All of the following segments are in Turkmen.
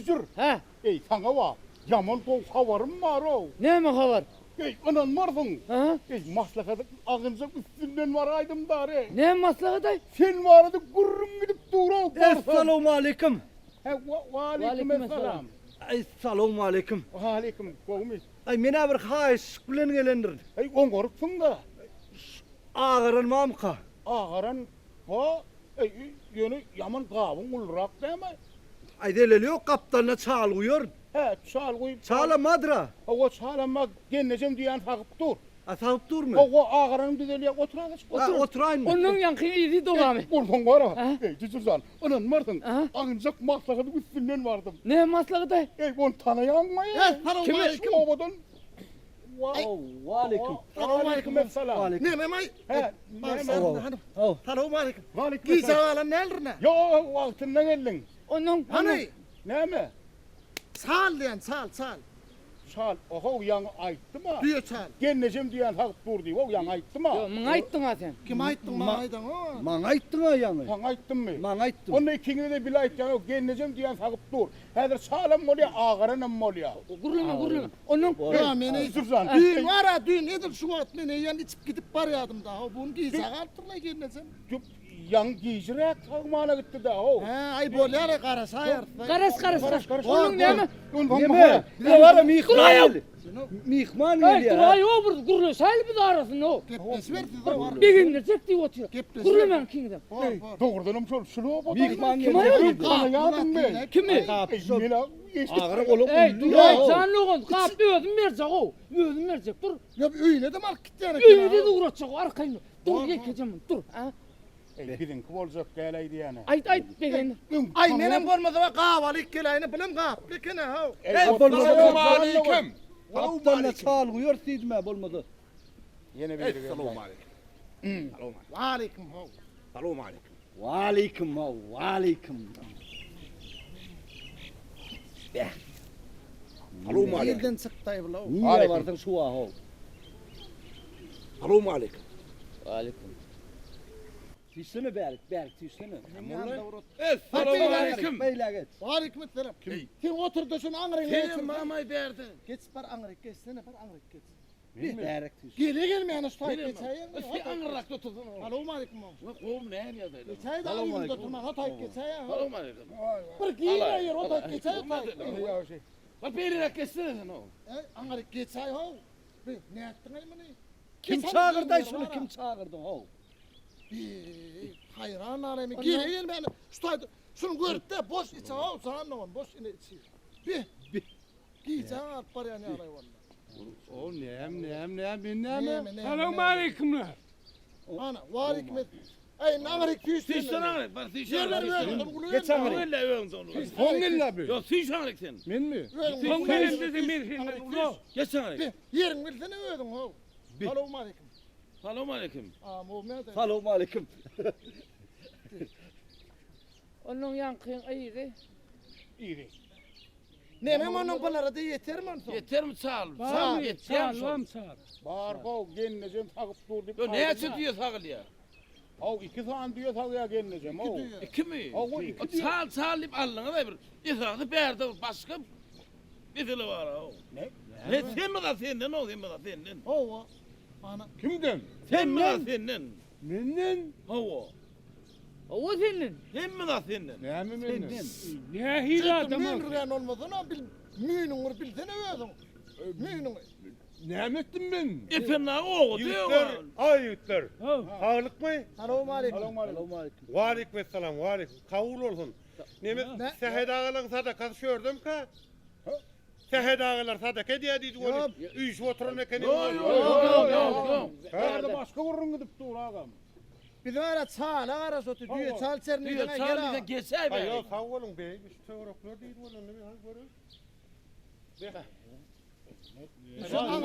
Jüjür. Hä? Eý, saňa wa, ýaman gowy habarym bar-ow. Näme habar? Eý, ynanmarsyň. Hä? Eý, maslahatyň agynjak üstünden baraýdym dary. Näme maslahat-aý? Sen barada gürrüň gidip dur-ow, barsaň. Essalawmaleýkim. Hä, waleýkim essalam. Eý, salowmaleýkim. Waleýkim, gowumy? Aý, men-ä bir haýyş bilen gelendirin. Eý, oňarypsyň-da. Agaran barmyka? Agaran, ha, eý, ýöne ýaman gabyň ulurak dämi? Aý, zeleli ýok, gapdalyna çal guýaryn. Hä, çal guýup. Çalam bardyr-a? Hawa, çalam bar, gelnejem düýäni sagyp dur. A, sagyp durmy? Hawa, agaranyň düzelýär, otur azajyk, otur. A, oturaýynmy? Onnoň ýaňky yzy dowamy. Bolsaň bar-a. Eý, Jüjür jan, ynanmarsyň, agynjak maslahatyň üstünden bardym. Näme maslahat-aý? Eý, ony tanaýaňmy? Kimi? Şu obadan. Waleýkim. Waleýkim essalam. Nemem-aý? Hä, näme? Salowmaleýkim. Waleýkim Gijä essalam. galan däldirin-ä? Ýok, wagtynda geldiň. Onnoň, Hany? Näme? Çal diýen, çal, çal. Çal, ohow, ýaňy aýtdym-a. Düýe çal. Gelnejem düýäni sagyp dur diýip, how, ýaňy aýtdym-a. Ýok, muňa aýtdyň-a sen. Kime aýtdyň, maňa aýdaň-a. Maňa aýtdyň-a ýaňy. Saňa aýtdymmy? Maňa aýtdyň. Onda ikiňize-de bile aýtýan, how, gelnejem düýäni sagyp dur. Häzir çalam bolýa, agaranam bolýa. Gürleme, gürleme. Onnoň. Ýa, meni Ýusuf jan. Düýn bar-a, düýn edil şu wagt men eýýäm içip gidip barýadym-da, how, bu gün gijä galypdyr-laý gelnejem. Ýok, ýaňy gijiräk sagmana gitdi-dä, how. Hä, aý bolýar-aý, garaşaýarys-da. Garaş, garaş, garaş. Onuň näme? Neme? Bize bar-a myhman geldi. Myhman Eý, gelýär. duraý-ow bir, gürleşäýli biz arasynda-ow. Gepleşiber siz-ow. Begendirjek diýip otyr. Gepleşiber. Gürlemäň ikiňizem. Bor, bor. Dogrudanam şol şul obadan. Myhman Kim geldi. aýal? Tanaýadyňmy? Kimi? Eý, men-ä eşidip. Agyry olam Eý, uly duraý, ýa. jan dogan, gapy özüm berjek-ow. Özüm berjek, dur. Ýa öýüne-de alyp gitýän eken. Öýüne-de ugratjak, arkaýyn. Dur, ýekeje mün, dur. A? Eý, biziňki boljak däl-aý diýýän-ä. Aýt, aýt, begen. Aý, menem bolmasa gabalyk geläýin, bulam gaply eken-ä, how. Eý, bolmasa Salowmaleýkim. Gapdalynda çal guýarys diýdim-ä, bolmasa. Ýene biri geldi. Salowmaleýkim. Waleýkim, how. Salowmaleýkim. Waleýkim, how, waleýkim. Beh. Salowmaleýkim. Nirden çykdy-aý bul-ow? Nirä barsaň şu wa, how. Salowmaleýkim. Waleýkim. Süýşsene bärik, bärik süýşsene. Essalowmaleýkim. Beýle geç. Waleýkim esselam. Sen otur-da şuny aňryňa Senem geçir. mamaý bärde. Geç bar aňryk geçsene bar aňryk geç. Bärik süýş. Gele gelmäne şu taýyp geçäýeňmi? Sen aňryrakda otursana. Salowmaleýkim. Gowy näme ýagdaýlar? Geçäý-de aňryňda oturma, ha taýyp geçäýeň. Salowmaleýkim. Bir giň ýer o taýyp geçäý o taýyp. Bar beýleräk geçsene sen how. Eý, aňryk geçäý how. Bi, nätdiň-aý muny? Kim çagyrdy-aý şuny, kim çagyrdy how? Bi, haýran galaýyn. Gele gelmäne şu taýda şuny görüp-de boş içi how, jan dogan, boş ine içi. Bi, bi. Gijä galyp barýan ýaly walla. O näm, näm, näm, men näme? Salowmaleýkimler. Ana, waleýkim es. Eý, aňryk süýş. Süýşsen aňryk, bar süýş. Ýerler özüň. Geç aňryk. Öňüň öňüň ony. Soň gel-ä bi. Ýok, süýş aňryk sen. Menmi? Soň gelende men senden ulag. Geç aňryk. Ýeriňi bilsene özüň, how. Salowmaleýkim. Salowmaleýkim. Salowmaleýkim. Onuň ýaňkyň yzy. Yzy. Nemem onuň bulara-da ýetermi onsoň? Ýetermi çal? Barmy? Ýetýärmi şol? Çalbam çal. Bar how, gelnejem sagyp dur diýip. Ýok, näçe düýe sagylýar? How, iki sany düýe sagýar gelnejem, how. Ikimi? Hawa, iki düýe. Çal, çal diýip aldyňyz-aý bir. Esasy bärde bir başga mesele bar-ow. Ne? Ne, hemme zat senden-ow, hemme zat senden. Hawa. Ana. Kimden? Hemme zat senden. Menden? Hawa. Hawa senden. Hemme zat senden. Näme menden? Nähili adam ol? Müýnürgän bolmasana bil, müýnüň bir bilsene özüň. Müýnüňi. Näme etdim men? Ependi aga ogy Ýigitler, aý ýigitler. Saglykmy? Salowmaleýkim. Salowmaleýkim. Waleýkim essalam, waleýkim. Kabul bolsun. Neme, Sähet agalaň sadakasy şu ýerdemika? Sähet agalar sadaka edýär diýdi ony. Üýşüp oturan ekeni. Ýok, ýok, ýok, ýok. Bärde başga gürrüň gidip dur agam. Biz bara çala garaş oty, düýe çal içerin Düýe çal diýseň geçäý bäri. Ýok, sag boluň beý, şu töwerekler diýdi ol onda men hany göreýin.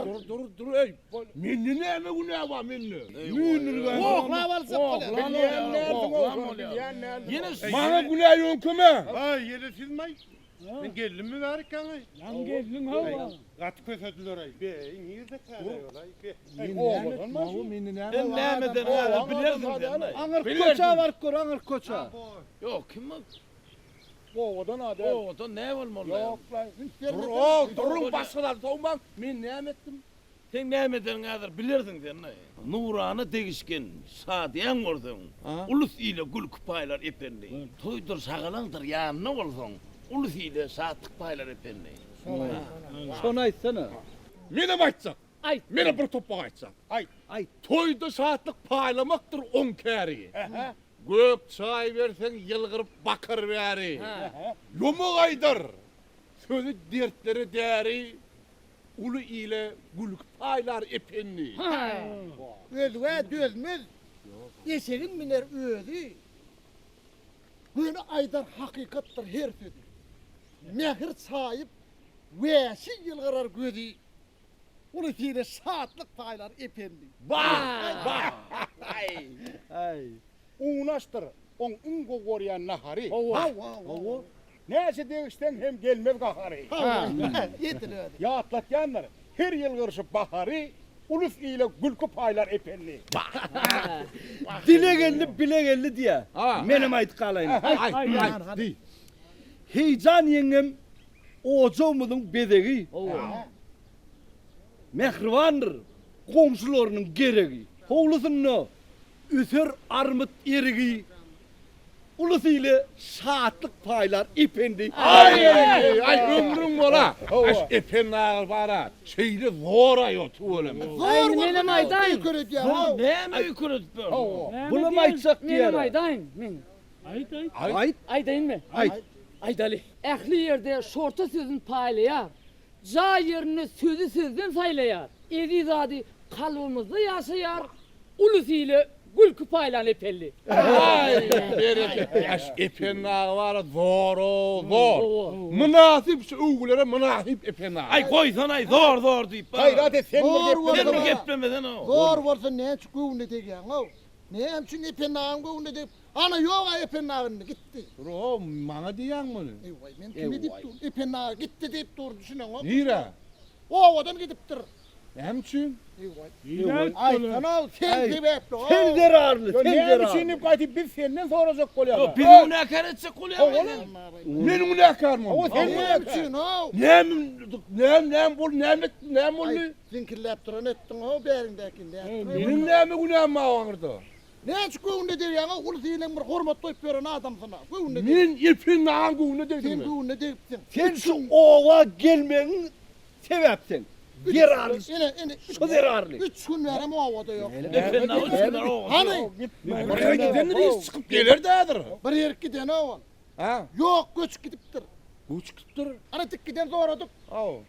Dur, dur, dur, eý. Mende näme günä bar mende? Müýnürgän. Oklap aljak bolýar. Bilýän dälsiň oglan, bilýän dälsiň. Ýene Maňa günä ýöňkeme. Aý, ýene sizmi-aý? Men geldimmi bärik ýaňy? Ýaňy geldiň hawa. Gaty kösediler-aý. Be, nirde käle ol-aý? Be. Eý, obadan başy. Sen nämeden näme bilersiň sen-aý. Aňyrk köçä baryp gör, aňyrk köçä. Ýok, kim ol? Owadan a däl. Owadan nä bolmaly? Ýok la. Üns berme. Dur-ow, duruň başgalar sowmaň. Men näme etdim? Seň näme edeniňi häzir bilersiň sen. Nurana degişgen, şadyýan bolsaň, ulus ile gülki paýlar Ependi. Toýdur, şagalaňdyr ýanynda bolsaň, ulus ile şatlyk paýlar Ependi. Şony aýtsana. Menem aýtjak. Aýt. Menem bir topbak aýtjak. Aýt. Aýt. Toýda şatlyk paýlamakdyr oň käri. Gök çaý berseň ýylgyryp bakar bäri. Ýomak aýdar, sözi dertlere däri. Uly ile gülki paýlar Ependi. Özgä dözmez, eşegin miner özi. Göni aýdar hakykatdyr her sözi. Mähir çaýyp, wäşi ýylgyrar gözi. Uly ile şatlyk paýlar Ependi. Bah! Bah! Aý. Unaşdyr, oň iň gowy görýän nahary. Hawa, hawa. Näçe degişseň hem gelmez gahary. Hawa, edil özi. Ýatlatýandyr, her ýylgyryşy bahary, Ulus ile gülki paýlar Ependi. Dile geldi, bile geldi diýýä. Menem aýdyp galaýyn. Aýt, aýt, diý. Heýjan ýeňňem ojagymyzyň bezegi. Mähribandyr, goňşularynyň geregi. Howlusynda Öser armyt erigi, Ulus ile şatlyk paýlar Ependi. Aý, aý, ömrüň bola. Aş Ependi aga bar-a, şeýle zor-a ýok tüweleme. Zor Menem aýdaýyn. Zor näme öýkeledip ýörsüň? Bulam aýtjak diýýär. Menem aýdaýyn, men. Aýt, aýt. Aýt. Aýdaýynmy? Aýt. Aýdaly. Ähli ýerde şorta sözüni paýlaýar. Jaý ýerinde sözi sözden saýlaýar. Eziz ady kalbymyzda ýaşaýar, Ulus ile gülki paýlan Epelli. Aý, bereket. Ýaş Ependi aga bar-a zor-ow, zor. Mynasyp şu öwgülere mynasyp Ependi aga. Aý goýsana-aý zor zor diýip. Gaýrat et sen bir Zor Sen bir bolsa, geplemesene-ow. zor bolsa näçe göwnüne degýäň-ow. Näme üçin Ependi agaň göwnüne degip, ana ýog-a Ependi aga indi gitdi. Dur-ow, maňa diýýäň muny. Eý-waý, men kime diýip dur? Ependi aga gitdi diýip dur, düşüneňok. Nirä? Obadan gidipdir. Näme üçin? Eý-waý. Aýtsana, sen sebäpli. Sen zerarly, sen Näme zerarly. üçin diýip gaýdyp biz senden sorajak bolýarlar. Ýok, bizi günäkär etjek bolýarlar. Men günäkärmi onda? Hawa, sen Näme üçin, how? Näme, näme, näme boldy, näme etdim, näme boldy? Aý, ziňkilläp duran etdiň-how, bäriňdäkini nätdiň? Meniň näme günäm bar aňyrda? Näçe göwnüne degýäň-ow, uly sylagyň bir hormat goýup ýören adamsyna. Göwnüne degip. Men Ependi agaň göwnüne Sen degdimmi? göwnüne degipsiň. Sen şu oba gelmegiň sebäp sen. Zerarly. Ene, ene. Şu zerarly. Üç gün bärem obada ýok. Ependi aga üç gün bäri obada Hany? Bir ýere gidendir iş çykyp geler dädir. Bir ýerik giden-ow ol. Ha? Ýok, göçüp gidipdir. Göçüp gidipdir. Ana tik giden soradyk. Hawa.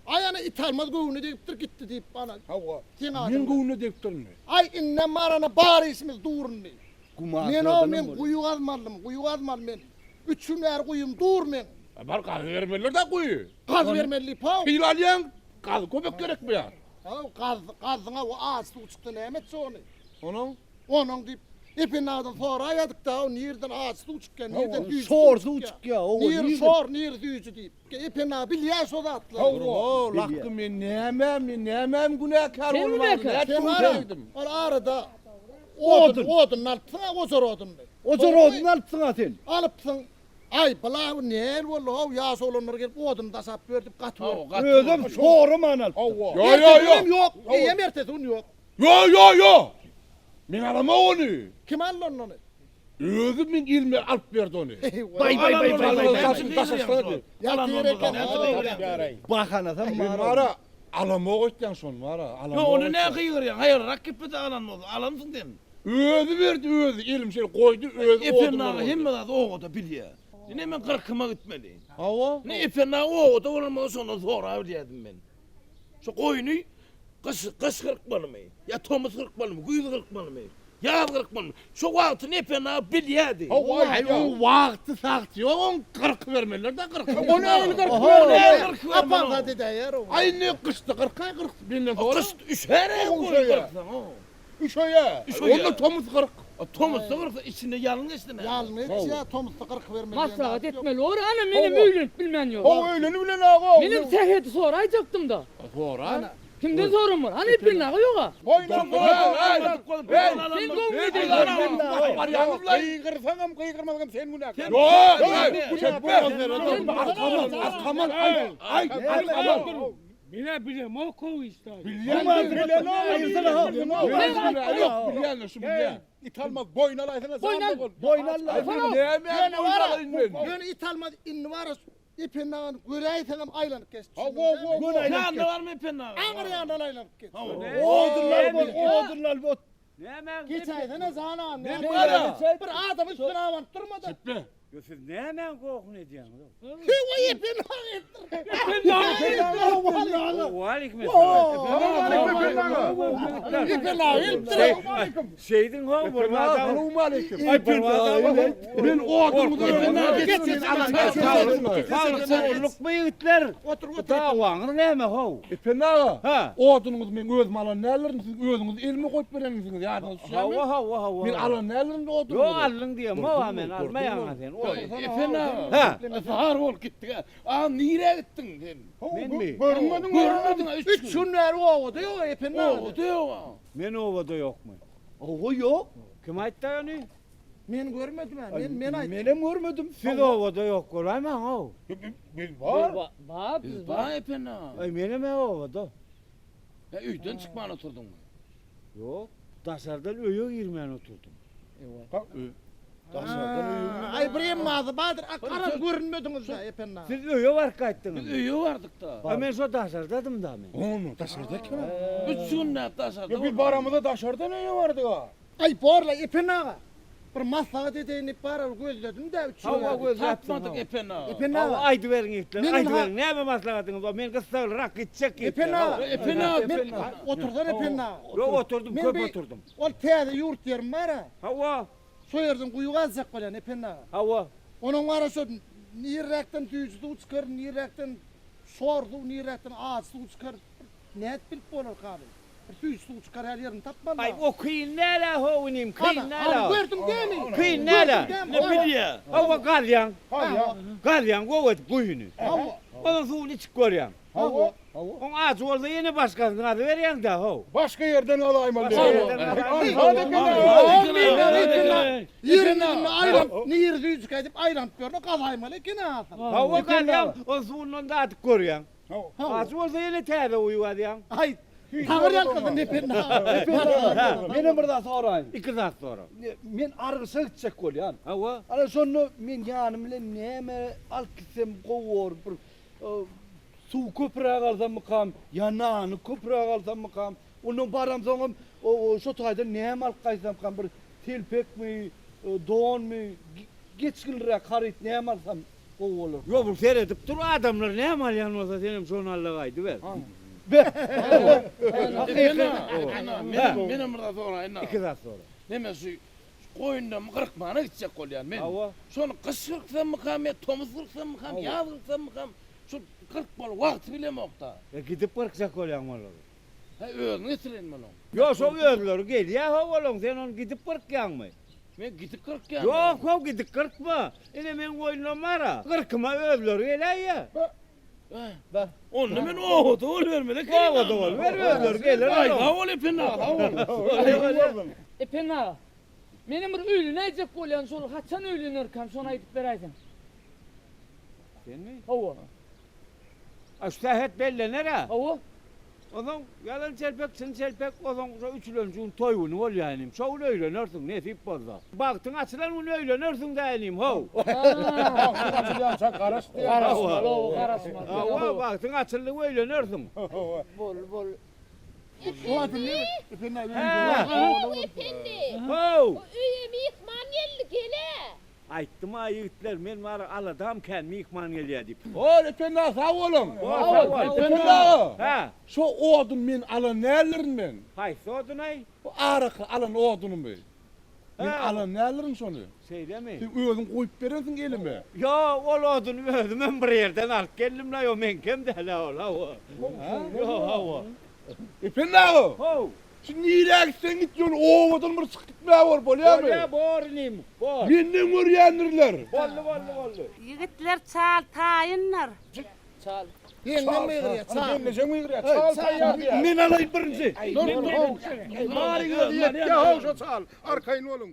Aý ana it almaz göwnüne degipdir gitdi diýip ana. Hawa. Seň Men adyň. göwnüne degipdirmi? Aý indem bar ana bar işimiz dur indi. Güman Men o men guýy gazmalydym, guýy gazmaly men. Üç gün bäri guýym dur meň. Bar gaz bermeliler-dä guýy. Gaz bermeli diýip haw. Pil alýaň, gaz köpek gerekmi ýa? Haw gaz, gazyňa o aç suw çyksa näme etjek ony? Onuň? Onuň diýip, Ependi agadan soraýadyk-da, o nirden aç suw çykýar, nirden süýji Şor suw çykýar, owa, Nir nirden? şor, nir süýji diýip. Ependi aga bilýär şo zatlary. Hawa, lakgy men nämä, men nämäm günäkär Sen bolmaly? günäkär. Nätdim Sen ara, diýdim. ol arada odun, Odun. odunyny alypsyň-a, ojar odunyny. Ojar oduny alypsyň-a sen. Alypsyň. Aý, bula näl boldy-how, ýaş oglanlar gelip oduny daşap ýör diýip gaty görüp. Özem soraman alypdyr. Ýo, ýo, Ertesi ýo. günem ýok, eýýäm ertesi gün ýok. Ýo, ýo, ýo. Men alamok ony. Kim aldy onda ony? Özi meň elime alyp berdi ony. Baý, baý, baý, baý, baý, baý. Daşaşsana diýip. Ýatyr eken. Bahanasam Men bar. bara alamok öýtýän şony bara. Ýo, ony nä gygyrýaň? Haýyrrak geple-de alan bolsa, alansyň sen. Özi berdi özi elim şeýle goýdy özi Ependi aga hemme zady obada bilýär. Ine men gyrkyma gitmeli. Hawa. Ine Ependi aga obada bolan bolsa şondan sorabilýärdim men. Şu goýny gyş gyş gyrkmalymy? Ýa tomus gyrkmalymy? Güýz gyrkmalymy? Ýaz gyrkmalymy? Şo wagtyny Ependi aga bilýärdi. Hawa aý oň wagty sagty ýok oň gyrkybermeliler-de gyrkyp. Ony öýli gyrkybermeli. Apanzat edäýer o. Aý indi gyşda gyrkaý gyrk menden sora. Gyş üşär-ä goýun gyrksaň o. Üşeýä. Onda tomus gyrk. Tomusda gyrksa içinde ýalyn geçdi näme? Ýalyn geçýä, tomusda gyrkybermeli. Maslahat etmeli bor, ana menem öýlenip bilmän ýörün. Hawa öýleni bilen aga. Menem Sähedi soraýjakdym-da. Sora. Kimden soran bor? Hany Ependi aga ýoga. Boýnam Sen gowy edýäň. Gygyrsaňam gygyrmasaňam sen günäkär. Ýok, Arkaman, arkaman, aý, aý, arkaman. Bile bilemok o işte. Bilýän, Ýok, bilýän, şu bilýän. It almaz boýun alaýsana Boýun al. Boýun al. Näme boýun alaýyn men? Ýöne it almaz indi bar Ependi agany göräýseňem aýlanyp geç. Ha, wo, wo, wo. Ýanynda barmy Ependi aga? Aňyr ýandan aýlanyp geç. Odunlar bol, odunlar bol. Näme? Geçäýsene jan agam. Men näme? bara. Bir adam üstüne abanyp durma-da. Çekme. Yo siz nämäň gohuny edýäňiz? Heý, Ependi aga etdir. Ependi aga. Waleýkim esselam. Ependi aga gelipdir. Şeýdiň ho bir adam. Salowmaleýkim. Ay bir adam. Men odumyzy Ollukmy ýigitler? Otur, otur. Dawaňyz näme ho? Ependi aga, Ha. odunyňyzy men özüm alan däldirin, siz özüňiz elime goýup berensiňiz, ýadyňyza düşýärmi? Hawa, hawa, hawa. Men alan däldirin odunyňyzy. Ýok aldyň diýem, hawa men almaýan sen. Ependi aga. Ha. Zar bolup gitdik. A nirä gitdiň sen? Menmi? Görünmediň. Görünmediň üç Üç gün bäri obada ýok Ependi aga. Obada ýok. Men obada ýokmy? Owa ýok. Kim aýtdy ony? Men görmedim ha. Men men aýtdym. Menem görmedim. Siz obada ýok bolaýmaň how. Biz bar. Bar biz Biz bar. bar Ependi aga. Aý menem he obada. Ýa öýden çykman oturdyňmy? Ýok, daşardan öýe girmän oturdym. Daşardan öýüň. Aý bir emmazy bardyr. A garaz görünmediňiz da Ependi aga. Siz öýe baryp gaýtdyňyz. Biz öýe bardyk-da. Ha men şo daşardadym da men. Onu daşarda kim? Üç günläp daşarda. Ýa biz baramyzda daşardan öýe bardyk ha. Aý borla Ependi aga. Bir maslahat edeýin diýip barar gözledim-dä üç Hawa gün. gözläpsiň. Tapmadyk Ependi aga. Ependi Hawa aga. aýdyberiň ýigitler, Men aýdyberiň. Näme maslahatyňyz bar? Men gyssaglyrak gitjek ýigitler. Ependi aga. Ependi aga. Men otursana Ependi aga. Ýok oturdym, Men köp bir- oturdym. Ol täze ýurt ýerim bar-a. Hawa, Şo ýerden guýy gazjak bolýan Ependi aga. hawa. Onuň bar-a şo nirräkden süýji suw çykar, nirräkden şor suw, nirräkden ajy suw çykar. Nädip bilip bolar kaly? Bir süýji suw çykar her ýerini tapmaly. Aý o kyn däl-ä how inim, kyn Ana, däl-ä. ana gördüň dämi? Kyn däl-ä. Gördüň dämi? Ne bilýä? Hawa gazýaň. Hawa. Gazýaň gowy edip guýyny. Hawa. Onuň suwuny içip görýäň. Hawa. Oň ajy bolsa ýene başgasyny gazyberýäň-dä how. Başga ýerden alaýmaly. Başga ýerden alaýmaly. Ýerinden aýlanyp, niri süýji gaýdyp aýlanyp ýörne gazaýmaly eken-ä asyl. Hawa gazýaň, onuň suwundan dadyp görýäň. Ajy bolsa ýene täze guýy gazýaň. Aý, Taňry ýalkasyn Ependi aga. Ependi aga, menem bir zat soraýyn. Iki zat sora. Men argyşa gitjek bolýan. Hawa. Ana şonda men ýanym bilen näme alyp gitsem gowy bor, bir suw köpräk alsammykam, ýa nany köpräk alsammykam, ondan baramsoňam şo taýdan näme alyp gaýtsamkam, bir telpekmi, donmy, geçginliräk haryt näme alsam gowy bolar. Ýok, bu seredip dur, adamlar näme alýan bolsa senem şony al-da gaýdyber. Menem bir zat soraýyn-da. Iki zat sora. Neme şu goýunlarymy gyrkmana gitjek bolýan men. Hawa. Şony gyş gyrksammykam ýa tomus gyrksammykam, ýaz gyrksammykam, şu gyrkmaly wagty bilemok-da. E gidip gyrkjak bolýaň olary. Hä özüň getireýinmi olaň? Ýok, şo özleri gelýä how olaň, sen ony gidip gyrkýaňmy? Men gidip gyrkýan. Ýok how gidip gyrkma. Ine meň goýunlarym bar-a. Gyrkyma özleri geläýýä. Onda men obada bolubermeli eken. Obada boluber özleri geler. Aý sag bol Ependi aga sag bol. Ependi aga, menem bir öýlenäýjek bolýan, şol haçan öýlenerkäm, şony aýdyp beräýseň. Senmi? Hawa. A şu sähet bellener-ä. Hawa. Onsoň ýalan çelpek, çyn çelpek, onsoň şo üçülenji gün toý güni bolýar inim. Şo gün öýlenersiň, nesip bolsa. Bagtyň açylan güni öýlenersiň-dä inim, how. Bagtyň açylýança garaş diýýär. Garaşmaly, hawa, garaşmaly. Hawa, bagtyň açyldygy öýlenersiň. Bol, bol. Ependi! Hä? Ependi! How! Öýe myhman geldi, gel-ä! Aýtdym-a ýigitler, men wara aladam kän myhman gelýä diýip. Hol Ependi aga sag boluň. Bor sag bol. Ependi aga. Hä. Şo odun men alan däldirin men. Haýsy odunaý? Bu araky alan odunymy. Men alan däldirin şony. Şeýlemi? Sen özüň goýup berensiň elime. Ýok, ol oduny özümem bir ýerden alyp geldim-laý, o meňkem däl-ä ol, hawa. Ýok, hawa. Ependi aga. How. Şu nirä gitseň git ýöne obadan bir çykyp gitmäge bor, bolýamy? Bolýa, bor inim, bor. Menden görýändirler. Boldy, boldy, boldy. Ýigitler çal taýyndyr. Çal. Ýeňňem gygyrýar, çal. Gelnejem gygyrýar, çal taýýar diýýär. Men alaýyn birinji. Dur, dur. Baryň Ýetýär how şo çal. Arkaýyn boluň.